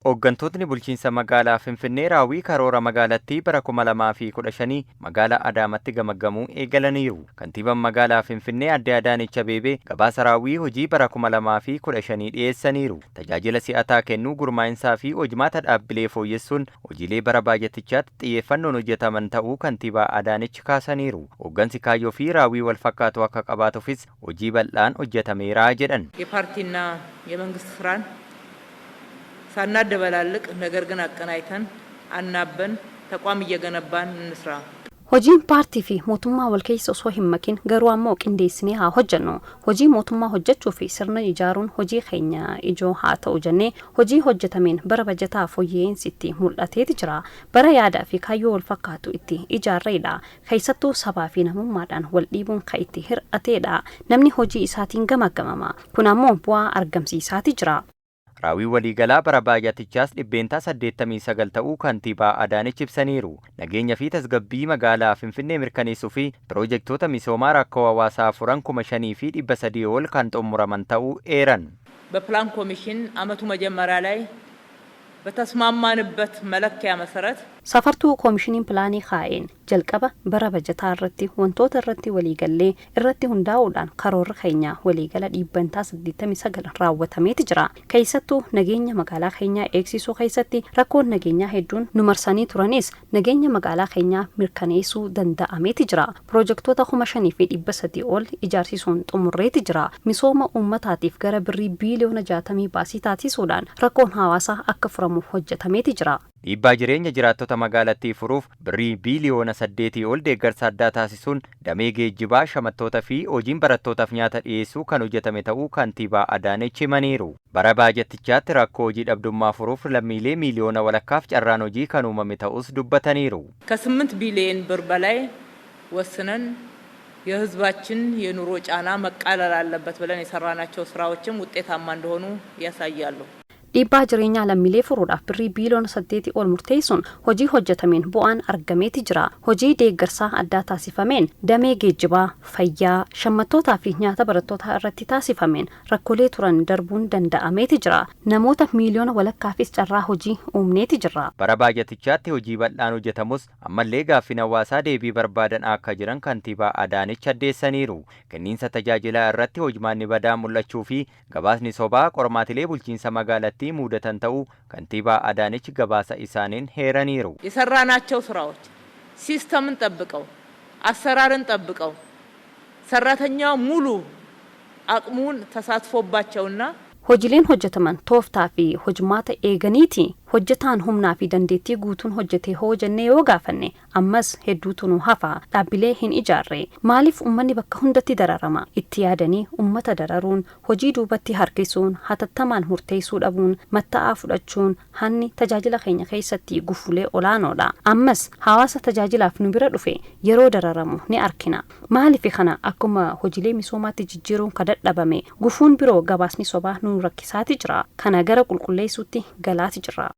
Hooggantootni bulchiinsa magaalaa Finfinnee raawwii karoora magaalattii bara 2015 magaalaa Adaamaatti gamaggamuu eegalaniiru. Kantiibaan magaalaa Finfinnee Aadde Adaanech Abeebee gabaasa raawwii hojii bara 2015 dhiyeessaniiru. Tajaajila si'ataa kennuu, gurmaa'insaa fi hojmaata dhaabbilee fooyyessuun hojiilee bara baajatichaatti xiyyeeffannoon hojjetaman ta'uu kantiibaa Adaanech kaasaniiru. Hooggansi kaayyoo fi raawwii wal fakkaatu akka qabaatuufis hojii bal'aan hojjetameera jedhan. የፓርቲና የመንግስት ስራን ሳናደበላልቅ ነገር ግን አቀናጅተን አናበን ተቋም እየገነባን እንስራ። Hojiin paartii fi mootummaa wal keessa osoo hin makin garuu ammoo qindeessinee haa hojjennu. Hojii mootummaa hojjechuu fi sirna ijaaruun hojii keenya ijoo haa ta'u jennee hojii hojjetameen bara bajataa fooyya'insi itti mul'ateeti jira. Bara yaadaa fi kaayyoo wal fakkaatu itti ijaarreedha. Keessattuu sabaa fi namummaadhaan wal dhiibuun kan itti hir'ateedha. Namni hojii isaatiin gamaggamama. Kun ammoo bu'aa argamsiisaati jira. Raawwii waliigalaa bara baajatichaas 89% ta'uu kantiibaa Adaanech ibsaniiru. Nageenya fi tasgabbii magaalaa Finfinnee mirkaneessuu fi piroojektota misoomaa rakkoo hawaasaa furan 5300 ol kan xumuraman ta'uu eeran. በፕላን ኮሚሽን አመቱ መጀመሪያ ላይ በተስማማንበት መለኪያ መሰረት Safartuu koomishiniin pilaanii kaa'een jalqaba bara bajataa irratti wantoota irratti waliigallee irratti hundaa'uudhaan karoorri keenya waliigala 89% raawwatameeti jira. Keessattuu nageenya magaalaa keenyaa eegsisuu keessatti rakkoon nageenyaa hedduun nu marsanii turanis nageenya magaalaa keenyaa mirkaneessuu danda'ameeti jira. Piroojektota 5300 ol ijaarsisuun xumurreeti jira. Misooma uummataatiif gara birrii biiliyoona 60 baasii taasisuudhaan rakkoon hawaasaa akka furamuuf hojjetameeti jira. Dhiibbaa jireenya jiraattota magaalattii furuuf birrii biiliyoona 8 ol deeggarsa addaa taasisuun damee geejjibaa, shamattoota fi hojiin barattootaaf nyaata dhiyeessuu kan hojjetame ta'uu kantiibaa Adaanech himaniiru. Bara baajatichaatti rakkoo hojii dhabdummaa furuuf lammiilee miiliyoona walakkaaf carraan hojii kan uumame ta'us dubbataniiru. ከስምንት ቢሊዮን ብር በላይ ወስነን የህዝባችን የኑሮ ጫና መቃለል አለበት ብለን የሰራናቸው ስራዎችም ውጤታማ እንደሆኑ ያሳያሉ። Dhiibbaa jireenyaa lammiilee furuudhaaf birrii biiliyoona 8 ol murteessuun hojii hojjetameen bu'aan argameeti jira. Hojii deeggarsaa addaa taasifameen damee geejjibaa, fayyaa, shammattootaa fi nyaata barattootaa irratti taasifameen rakkoolee turan darbuun danda'ameeti jira. Namoota miiliyoona walakkaafis carraa hojii uumneeti jira. Bara baajatichaatti hojii bal'aan hojjetamus ammallee gaaffiin hawaasaa deebii barbaadan akka jiran kantiibaa Adaanech addeessaniiru. Kenniinsa tajaajilaa irratti hojmaanni badaa mul'achuu fi gabaasni sobaa qormaatilee bulchiinsa magaalattii mudatan ta'uu kantiibaa Adaanech gabaasa isaaniin heeraniiru. የሰራናቸው ስራዎች ሲስተምን ጠብቀው አሰራርን ጠብቀው ሰራተኛው ሙሉ አቅሙን ተሳትፎባቸውና Hojiileen hojjetaman tooftaa fi hojmaata eeganiiti. Hojjetaan humnaa fi dandeettii guutuun hojjete hoo jennee yoo gaafanne, ammas hedduutu nu hafa. Dhaabbilee hin ijaarre. Maaliif uummanni bakka hundatti dararama? Itti yaadanii ummata dararuun, hojii duubatti harkisuun, hatattamaan murteessuu dhabuun, matta'aa fudhachuun hanni tajaajila keenya keessatti gufuulee olaanoodha. Ammas hawaasa tajaajilaaf nu bira dhufe yeroo dararamu ni arkina. Maaliif kana akkuma hojiilee misoomaatti jijjiiruun ka dadhabame? Gufuun biroo gabaasni sobaa nu rakkisaati jira. Kana gara qulqulleessuutti galaati jira.